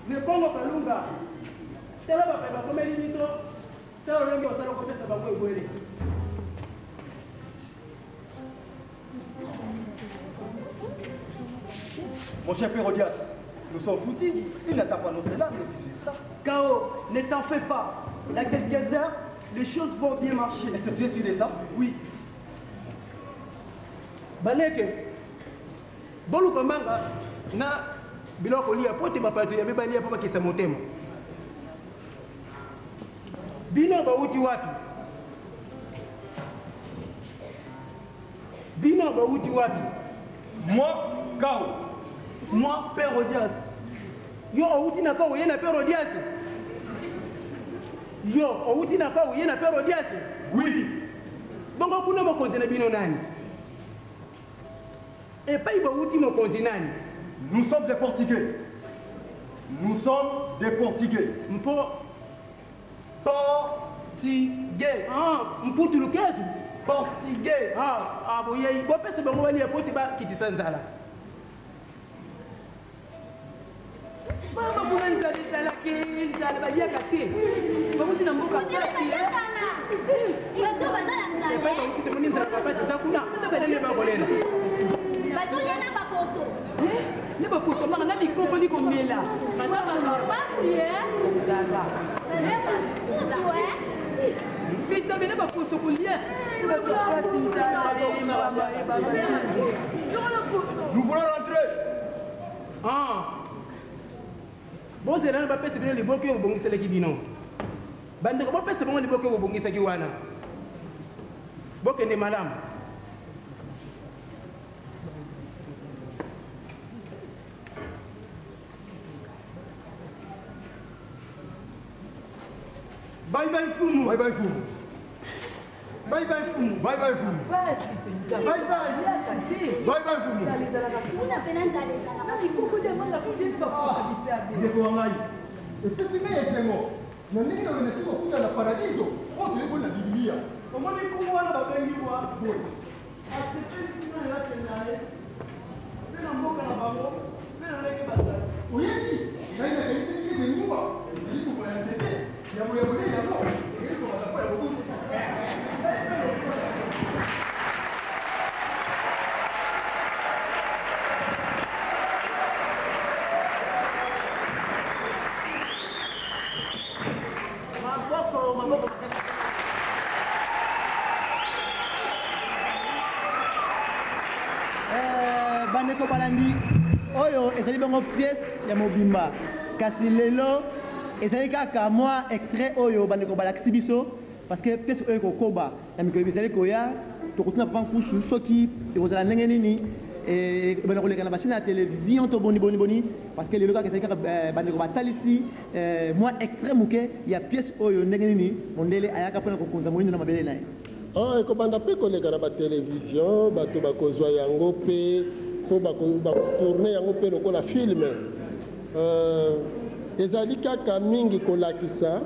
Ne Kongo Kalunga, tala bapaya bakomeli biso, tala lolenge osala kopesa bango ebwele. Mon cher Hérodias, nous sommes foutus. Il n'attend pas notre langue et vice-versa. K.O., ne t'en fais pas. Dans quelques heures, les choses vont bien marcher. Est-ce que tu es sûr de ça? Oui. Baleke, boluka manga na biloko kolia po te bapaya toyambi balia po bakisa motema. Bino bawuti wapi? Bino bawuti wapi? Moi, Kao. Moi, Père Odias. Yo owuti na Kao, ye na Père Odias? Yo owuti na Kao, ye na Père Odias? Oui. Bongo kuna mokonzi na bino nani? Epai bowuti mokonzi nani? Nous sommes des Portugais. Nous sommes des Portugais. Mpo Portugais. Ah, mputu lukezu. Portugais. Ah, ah, boyei bopesa bango balia po te bakitisa nzala. Mama kuna nzala ezalaki nzala baliaka te bawuti na mboka pasi epai bawuti tomoni nzala bapasi eza kuna nde bakolela bazolia na baposo na baposo manga na mikokoli komela baza bato pasi nzala bitabe na baposo kolia bato pasi nzala. Nous voulons rentrer. Ah. Bozela nanu bapesa bino liboke oyo bobongiselaki bino. Bandeko, bopesa bango liboke oyo bobongisaki wana. Bokende malamu. Bye bye Fumu. Bye bye Fumu. Bye bye Fumu. Bye bye Fumu. Bye bye. Bye bye Fumu. Kuna pena nzala ezalaka. Ndeko wa ngai, epesi ngai esengo na ndenge oyo nasi kokuta na paradiso oyo toyekoli na Biblia. Omoni nkumu wana babengi bwa boye, asepelisi ngai na elakeli na ye mpe na mboka na bango mpe na ndenge bazali. Oyebi, ngai nakanisaki ete nguba ezali mbuma ya nzete yambo ya bolei yango esengeli komata mpo ya kobuta. Maboko, maboko makasi. Eh, bandeko balandi oyo ezali bongo pièce ya mobimba kasi lelo ezali kaka mwa extrait oyo bandeko balakisi biso parce que pièce oyo ekokoba na mikolo mizali koya. Tokotuna papa Nkusu soki ekozala ndenge nini, ebanda koleka na ba chaine ya television to boni boni boni, parce que lelo kaka ezali kaka bandeko batalisi mwa extrait moke ya pièce oyo ndenge nini mondele ayaka mpona kokonza moyindo na mabele na ye. Ah, ekobanda mpe koleka na ba television, bato bakozwa yango mpe mpo bako tourner yango mpe lokola film. Ezali kaka mingi kolakisa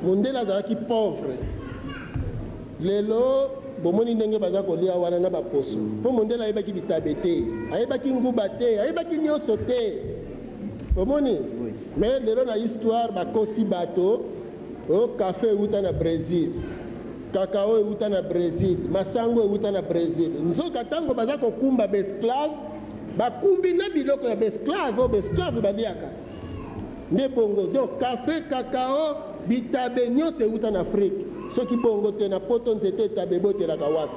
mondele azalaki pauvre. Lelo bomoni ndenge baza kolia wana na baposo, mpo mondele ayebaki bitabe te, ayebaki nguba te, ayebaki nyonso te. Omoni? Mais lelo na histoire bakosi bato, o kafe euta na Brésil, cacao euta na Brésil, masango euta na Brésil. Nzoka ntango baza kokumba baesclave, bakumbi na biloko ya baesclave oyo baesclave baliaka nde bongo. Donc kafe, cacao, bitabe nyonso euta na Afrique. Soki bongo te, na poto nzete etabe ebotelaka wapi?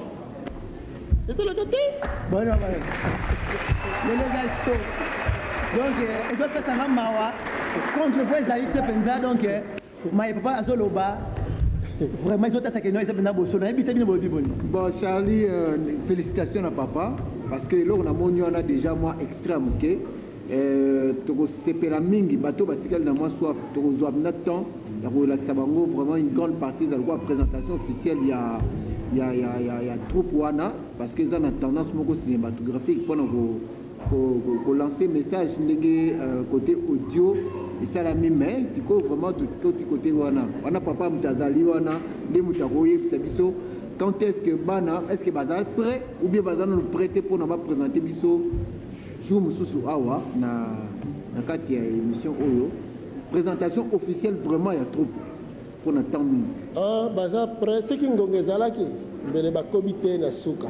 Esalaka te. Bon, lelo eza chaud, donc ezopesanga mawa contre po ezali te mpenza. Donc maye papa azoloba vraiment ezotasaka eno eza mpenza bosolo. Nayebi te bino bolobi boni. Bon Charlie, félicitations na papa parce que eloko namoni wana déjà mwa extrait ya moke. Tokosepela mingi bato batikali na mwa soif, tokozwa na temps ya kolakisa bango vraiment une grande partie. Ezala lokola présentation officielle ya troupe wana, parce que eza na tendance moko cinématographique mpona kolancer message ndenge côté audio esalami. Mais sikoyo vraiment toti côté wana wana, papa moto azali wana nde moto akoyebisa biso quand est-ce que bana, est-ce que baza prêt ou bien baza nano prêt te mpona baprésente biso jour mosusu awa na Na kati ya émission oyo, présentation officielle vraiment ya troupe mpona temps mingi. Ah, baza prêt. Soki ngonga ezalaki, mbele bakobi te na suka.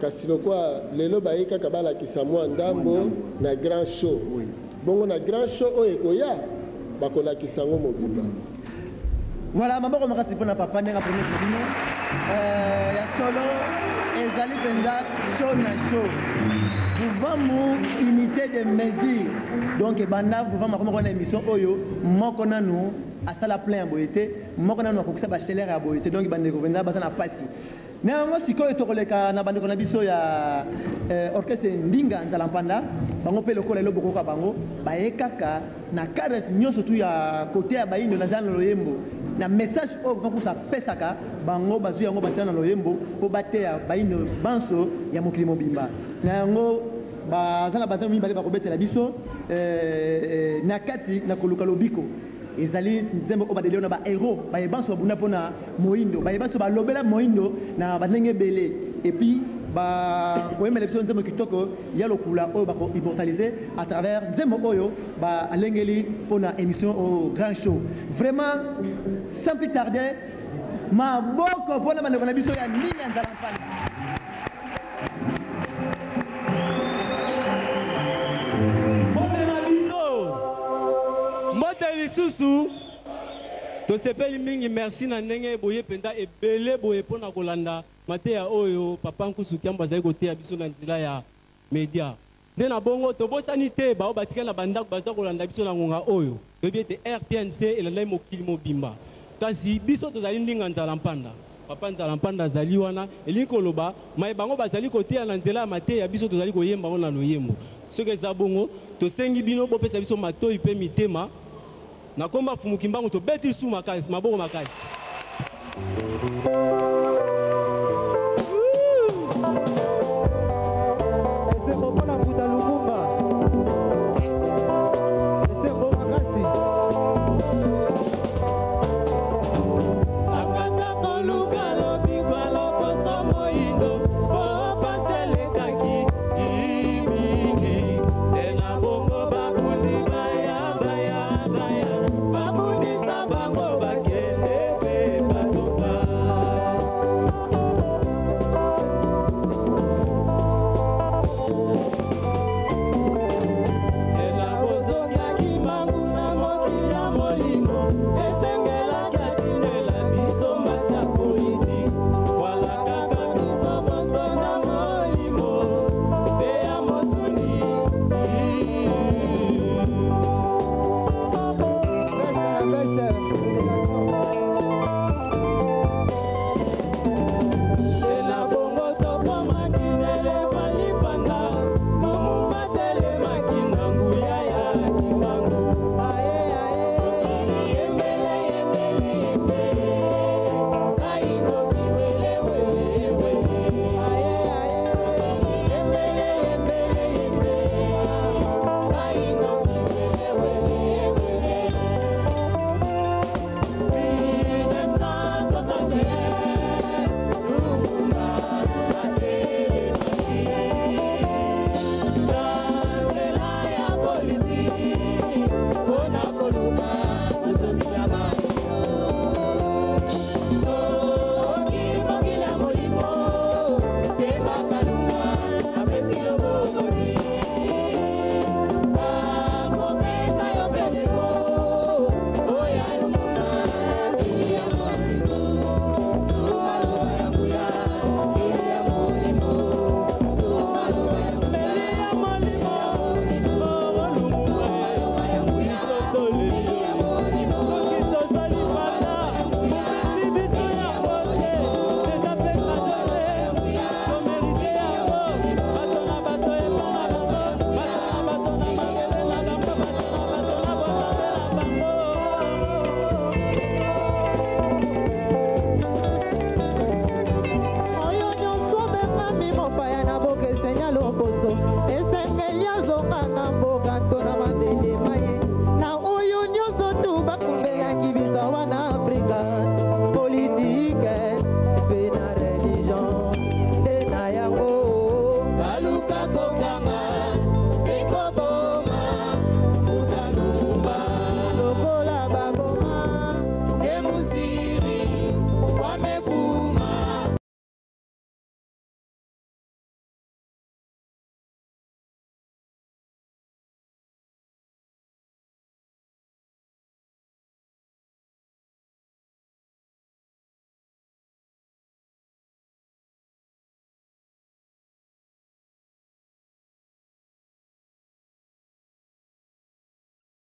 Kasi lokwa lelo baye kaka balakisa mwa ndambo na grand show. Bongo na grand show oyo ekoya, bakolakisa yango mobimba. Voilà, maboko makasi mpona papa ndenge apromettre bino. Ya solo ezali mpenza show na show. Vuvamu, unité de mesure. Donc ebanda Vuvamu akoma kona émission oyo moko nanu asala plein ya boye te, moko nanu akokisa bachelere ya boye te. Donc bandeko mpenza baza na pasi na yango. Sikoyo tokoleka na bandeko na biso ya orchestre Ndinga Nzala Mpanda. Bango mpe lokola elo bokoka, bango baye kaka na cadre nyonso tu ya kote ya bayindo na nzela na loyembo, na message oyo Nkusu apesaka bango, bazwi yango, batia na loyembo mpo bateya bayindo banso ya mokili mobimba. Na yango baza na banzembo mibale bakobetela biso na kati na koluka lobiko. Ezali nzembo oyo badeli na bahéros baye banso babunda mpona moyindo, baye banso balobela moyindo na bandenge ebele. Et puis bakoyembela biso nzembo kitoko ya lokula oyo bako immortaliser à travers nzembo oyo balengeli mpona émission au grand show. Vraiment, sans plus tarder, maboko mpona bandeko na biso ya Ndinga Nzala Mpanda. Mbote na biso, mbote lisusu. Tosepeli mingi, merci na ndenge boye mpenza ebele boye mpona kolanda mateya oyo papa Nkusu Kiambo azali koteya biso na nzela ya media. Nde na bongo tobosani te bao batikali na bandako baza kolanda biso na ngonga oyo. Toyebi ete RTNC elandaki mokili mobimba, kasi biso tozali Ndinga Nzala Mpanda. Papa Nzala Mpanda azali wana, elingi koloba maye bango bazali koteya na nzela ya mateya, biso tozali koyemba ngo na loyembo. Soki eza bongo, tosengi bino bopesa biso matoi mpe mitema na komba Fumu Kimbangu. Tobeti su makasi, maboko makasi.